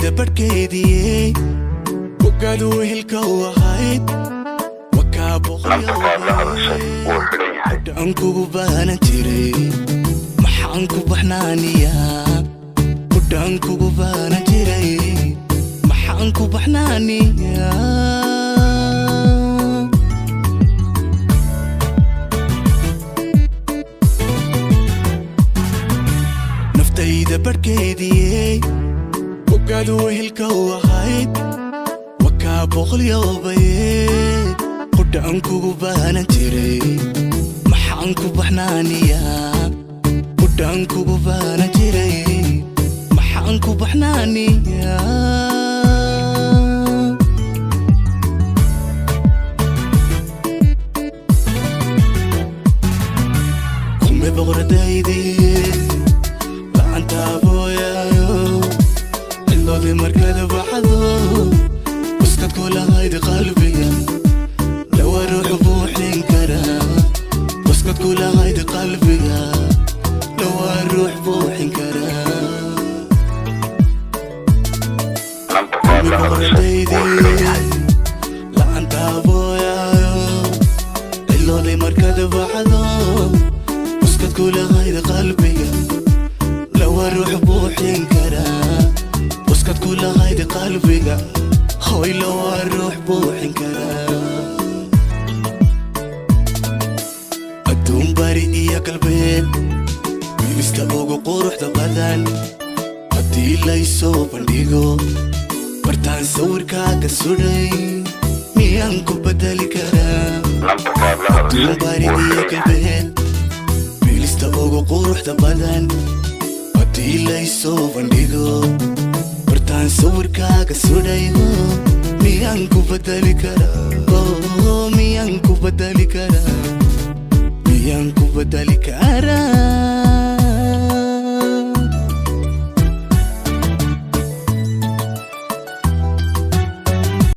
Naftayda barhkeediyey, bogaad wehelka u ahayd, wakaa. Lambarkaad la hadashay wuu xidhan yahay. Qudhaan kugu baanan jiray, maxaan ku baxnaaniyaa? Qudhaan kugu baanan jiray, maxaan ku baxnaaniyaa? Naftayda barhkeediyey, bogaad wehelka u ahayd, wakaa boqolyoobaye. Qudhaan kugu baanan jiray, maxaan ku baxnaaniyaa? Qudhaan kugu baanan jiray, maxaan ku baxnaaniyaa? Kume boqoradaydii, la'aantaa booyaayo, cilloodii markada baxdo, uskad ku lahayd qalbiga, lawa ruux buuxin karaa. Uskad ku lahayd qalbiga, lawa ruux buuxin karaa. Lambarkaad la hadashay wuu xidhan yahay. La'aantaa booyaayo, cilooday markada baxdo, uskad ku lahayd qalbiga, lawa ruux buuxin karaa. Uskad ku lahayd qalbiga, hoy, lawa ruux buuxin karaa. Adduun bari iyo galbeed, wiilista ugu quruxda badan haddii laysoo bandhigo, bartaan sawirkaaga sudhay, miyaan ku bedeli karaa? Lambarkaad la Adduun hadashay bari wuu iyo xidhan yahay. galbeed, wiilista ugu quruxda badan haddii laysoo bandhigo, bartaan sawirkaaga sudhay, miyaan ku bedeli karaa? Oh, miyaan ku bedeli karaa? Miyaan ku bedeli karaa?